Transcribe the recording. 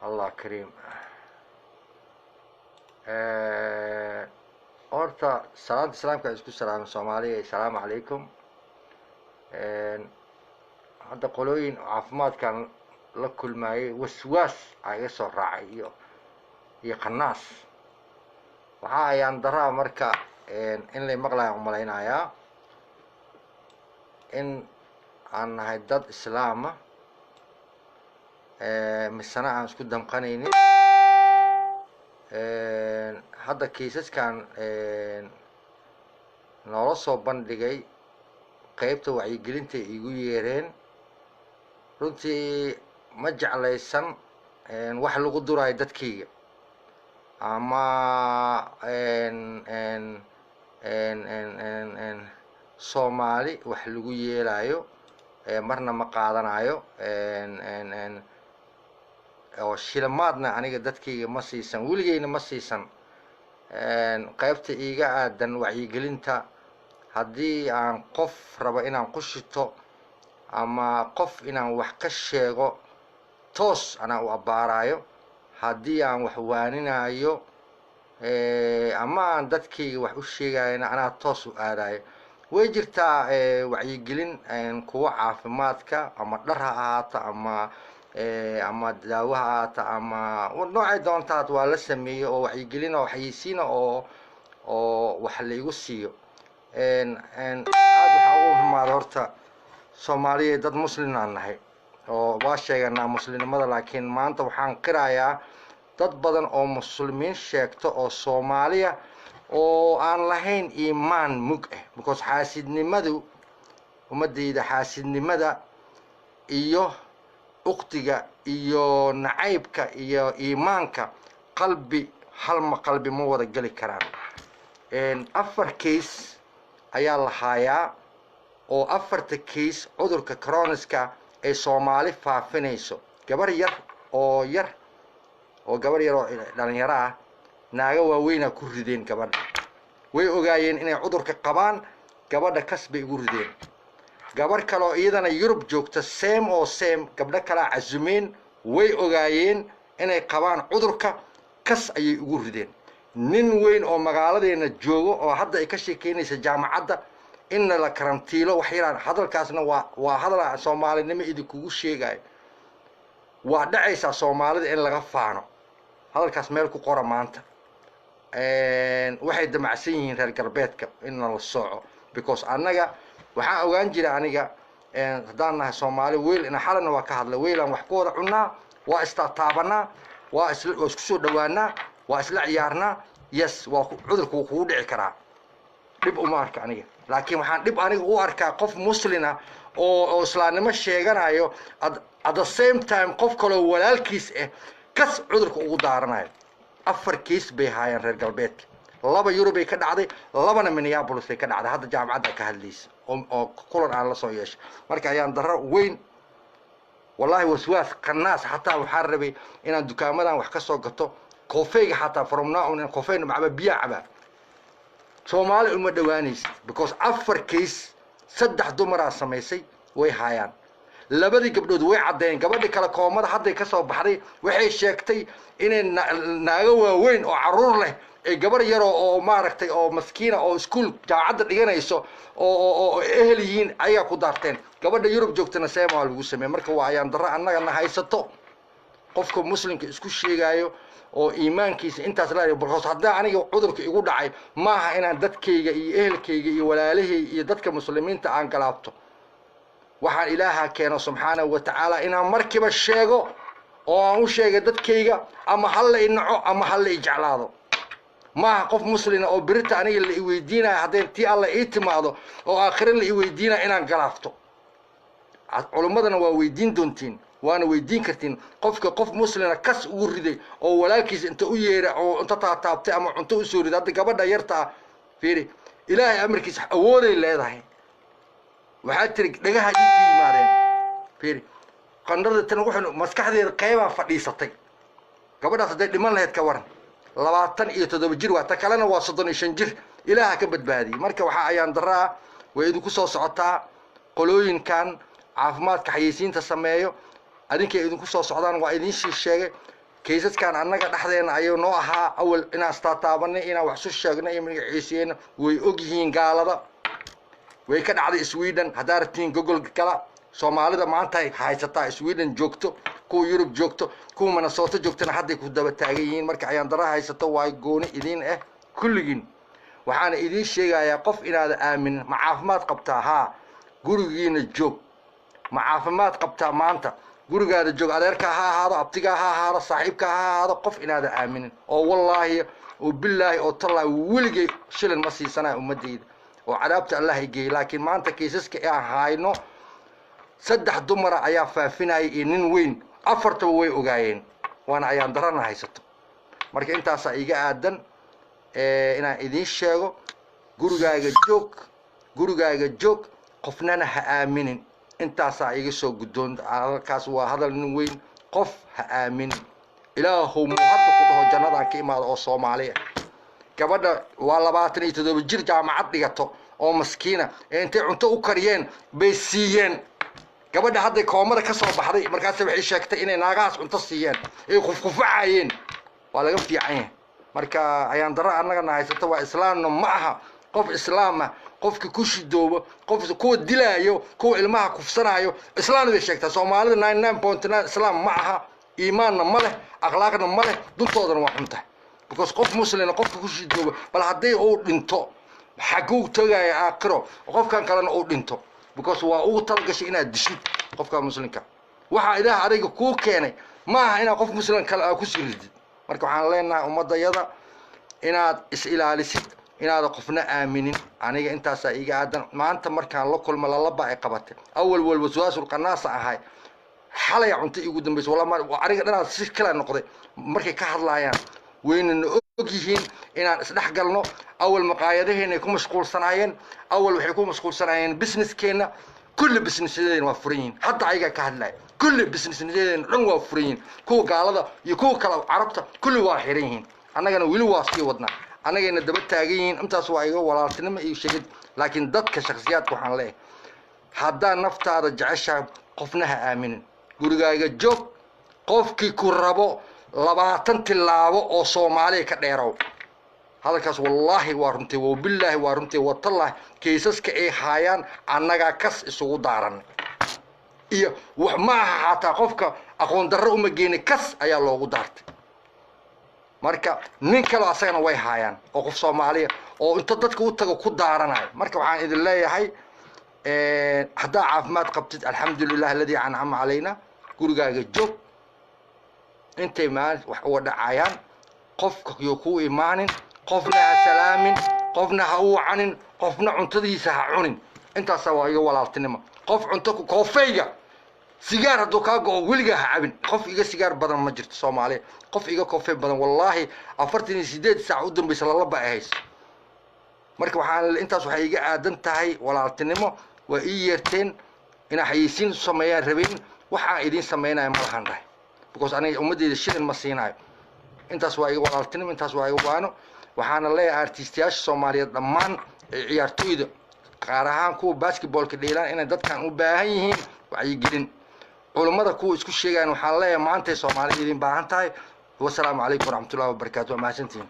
Allah kariim. Horta salaanta islaamka isku salaamay Soomaaliya. Assalaamu calaykum. Hadda qolooyin caafimaadkan la kulmaayay, waswaas aa iga soo raacay iyo khanaas. Waxaa ayaan daraa marka in lay maqlayan umalaynayaa in aan nahay dad islaama, misena aan isku damqanaynin. Hadda kiisaskan noola soo bandhigay, qeybta wacyigelinta igu yeereen, runtii ma jeclaysan wax lagu duraayo dadkayga ama Soomaali wax lagu yeelayo, marna ma qaadanayo oo shilimaadna aniga dadkayga ma siisan, weligeyna ma siisan. Qaybta iiga aadan wacyigelinta, haddii aan qof rabo inaan ku shito ama qof inaan wax ka sheego, toos anaa u abbaarayo. Haddii aan wax waaninayo ama aan dadkayga wax u sheegayona, anaa toos u aadayo. Way jirtaa wacyigelin kuwa caafimaadka, ama dhar ha ahaato ama daawo ha ahaato ama noocay doontaad, waa la sameeyey oo wacyigelin oo xayeysiina oo wax laigu siiyo. Aada waxaa ugu xumaada horta, Soomaaliya dad muslimaan nahay oo waa sheeganaa muslimnimada, laakiin maanta waxaan qirayaa dad badan oo muslimiin sheegto oo Soomaaliya oo aan lahayn iimaan mug ah, because xaasidnimadu ummadayda, xaasidnimada iyo uqtiga iyo nacaybka iyo iimaanka qalbi halma qalbi ma wada geli karaan. Afar case ayaa la haayaa oo afarta case cudurka coroniska ay Soomaali faafinayso. Gabar yar oo yar oo gabar yar oo dhalinyaro ah, naago waaweynaa ku rideen gabadha. Way ogaayeen inay cudurka qabaan, gabadha kas bay ugu rideen. Gabar kale oo iyadana Yurub joogta, same oo same, gabdho kalaa casumeen, way ogaayeen inay qabaan cudurka, kas ayay ugu rideen. Nin weyn oo magaaladeena joogo oo hadda ay ka sheekeynaysa jaamacadda inna la karantiilo wax yaraan. Hadalkaasna waa hadal Soomaalinimo idinkugu sheegayo. Waa dhacaysaa Soomaalida in laga faano. Hadalkaas meel ku qora. Maanta waxay damacsan yihiin reer galbeedka in la sooco, because annaga waxaan ogaan jiray, aniga haddaan nahay Soomaali, weyl ina xalana waa ka hadlay, weylaan wax ku wada cunnaa, waa istataabanaa, waa isku soo dhawaanaa, waa isla ciyaarnaa. Yes, waa cudurku wuu kugu dhici karaa, dhib uma arka aniga, laakiin waxaan dhib aniga u arkaa qof muslina oo islaamnimo sheeganayo, at the same time qof kaloo walaalkiis ah kas cudurka ugu daaranayo. Afar kiis bay haayeen reer galbeedka: laba Yurubay ka dhacday, labana Minneapolis ay ka dhacday. Hadda jaamacadda ka hadlaysa oo kulan aan la soo yeeshay. Marka ayaan darro weyn wallahi, waswaas qanaas. Xataa waxaan rabay inaan dukaamadan wax ka soo gato, coffeega xataa from now on coffeena macaba, biyaa cabaa. Soomaali uma dhawaanaysid, because afar case, saddex dumaraa samaysay, way haayaan. Labadii gabdhood way caddeeyeen. Gabadhii kale koomada hadday ka soo baxday, waxay sheegtay inay naago waaweyn oo carruur leh ee gabar yaroo oo maaragtay oo maskiina oo iskuul jaamacadda dhiganayso oo ehel yihiin ayagaa ku daarteen. Gabadha Yurub joogtana seema waa lagu sameeyey. Marka waa ayaan darro annaga na haysato, qofka muslimka isku sheegaayo oo iimaankiisa intaas la, because haddaa aniga cudurka igu dhacay, maaha inaan dadkayga iyo ehelkayga iyo walaalahayga iyo dadka muslimiinta aan galaabto. Waxaan Ilaaha keeno subxaanahu wa tacaala inaan markiiba sheego oo aan u sheegay dadkayga, ama ha la i naco ama ha la i jeclaado. Maaha qof muslina oo berita aniga la i weydiinayo, hadday tii Alla ii timaado oo aakhire la i weydiinayo, inaan galaafto. Culummadana waa weydiin doontiin, waana weydiin kartiin qofka qof muslina kas ugu riday oo walaalkiisa inta u yeera oo inta taataabtay ama cunto usoo riday. Hadda gabadha yartaa fiiri, Ilaahay amarkiisa awooday leedahay. Waxaa tiri dhagaha ii ka yimaadeen. Fiiri qandhada tan, wuxuu maskaxdeeda qeybaa fadhiisatay. Gabadhaas hadday dhiman lahayd ka waran? 27 jir waa ta kalena, waa 35 jir. Ilaaha ka badbaadiyey. Marka waxaa ayaan daraa, way idinku soo socotaa. Qolooyinkan caafimaadka xayeysiinta sameeyo adinkay idinku soo socdaan, waa idin sii sheegay. Kaysaskan annaga dhexdeena ayuu noo ahaa awal inaan istaataabanay, inaan wax isu sheegnay iyo magaciisiyeyna way og yihiin gaalada. Way ka dhacday Sweden. Haddaa rabtiin Google gala. Soomaalida maanta ay haysataa Sweden joogto, kuwa Yurub joogto, kuwa Minnesota joogtana hadday ku daba taagan yihiin. Marka ayaan dara haysato waa gooni idiin ah kulligiin. Waxaana idiin sheegayaa qof inaada aaminin. Ma caafimaad qabtaa? Haa, gurigiina joog. Ma caafimaad qabtaa maanta? Gurigaada joog. Adeerkaa ha ahaado, abtigaa ha ahaado, saaxiibkaa ha ahaado, qof inaada aaminin. Oo wallaahi oo bilaahi oo tallaahi weligay shilin ma siisanaya ummadayda oo cadaabta Allah ay geeyey. Laakiin maanta kiisaska aan hayno, 3 dumara ayaa faafinaya iyo nin weyn, 4taba way ogaayeen, waana ayaan darana haysato. Marka intaasaa iga aadan inaan idiin sheego, gurigaaga joog, gurigaaga joog, qofnana ha aaminin. Intaasaa iga soo guddoon. Hadalkaas waa hadal nin weyn. Qof ha aaminin. Ilaahow muu hadda ku dhaho jannadaan ka imaado oo Soomaali ah. Gabadha waa 27 jir, jaamacad dhigato oo maskiina, ee intay cunto u kariyeen bay siiyeen. Gabadha hadday koomada ka soo baxday, markaas waxay sheegtay inay naagahaas cunto siiyeen ay qufqufacayeen. Waa laga fiican yahay. Marka ayaan darro annagana haysato waa islaamna ma aha. Qof islaam ah qofka ku shidoobo, qof kuwa dilaayo, kuwa ilmaha kufsanaayo, islaamna bay sheegtaa. Soomaalida 99.9 islaam ma aha, iimaanna ma leh, akhlaaqna ma leh, duntoodana waa xun tahay. Because qof muslina qofka ku shidoobo, bal haddii uu dhinto xaguu tagaya aakhiro? Qofkan kalena uu dhinto, because waa ugu talagashay inaad dishid qofka muslimka. Waxaa Ilaah adiga kuu keenay ma aha inaad qof muslim kale aa ku sii ridid. Marka waxaan leenahay ummadayada inaad is ilaalisid, inaada qofna aaminin. Aniga intaasaa iiga aadan. Maanta markaan la kulmo lalaba ay qabatay. Awal wal waswaasul qanaasa ahay. Xalay cunto iigu dambaysa wala aniga dhanaad si kala noqday markay ka hadlaayaan. Waynana og yihiin inaan isdhex galno. Awal maqaayadaheena ay ku mashquulsanaayeen, awal waxay ku mashquulsanaayeen businesskeenna. Kulli businesyadeena waa furan yihiin. Hadda ayagaa ka hadlaya, kulli businessyadeena dhan waa furan yihiin. Kuwa gaalada iyo kuwa kale carabta kulli waa xiran yihiin, annagana weli waa sii wadnaa, annagayna daba taagan yihiin. Intaas waa iga walaaltinimo iyo sheegid. Laakiin dadka shakhsiyaadka waxaan leeyahay, haddaa naftaada jeceshahay qofna ha aaminin, gurigaaga joog. Qofkii ku rabo 20 tilaabo oo Soomaaliya ka dheerow. Hadalkaas wallaahi waa runtii, wabillaahi waa runtii, watallahi kaysaska ay haayaan annagaa kas isugu daaran. Iyo wax ma aha, xataa qofka aqoon darro uma geeni, kas ayaa loogu daartay. Marka nin kaleo asagana way haayaan oo qof Soomaaliya oo inta dadka u tago ku daaranayo. Marka waxaan idin leeyahay, haddaa caafimaad qabtid, alxamdulilah aladii ancama calayna, gurigaaga joog intay maalin wax uga dhacayaan. Qofka yo kuu imaanin, qofna ha salaamin, qofna ha u wacanin, qofna cuntadiisa ha cunin. Intaasaa waa iga walaaltinimo. Qof cunto koofeyga sigaar hadduu kaa go'o weligaa ha cabin. Qof iga sigaar badan ma jirto Soomaaliya, qof iga koofey badan wallaahi 48 saac u dambaysa lalaba ay hayso. Marka waxaan intaas waxay iga aadan tahay walaaltinimo. Waa ii yeerteen inaa xayeysiin sameeyaan rabeen, waxaan idiin sameynaya ma lahan dhahay, because aniga ummadeyda shilin ma siinayo. Intaas waa iga walaaltinimo, intaas waa iga waano. Waxaana leeyahay artiistayaasha Soomaaliyeed dhammaan ee ciyaartooyda, qaar ahaan kuwa basketballka dheelaan, inay dadkan u baahan yihiin wacyigelin. Culummada kuwa isku sheegayan waxaan leeyahay maantay Soomaalida idin baahan tahay. Wasalaamu calaykum waraxmatullahi wabarakaatu. Waa mahadsantihiin.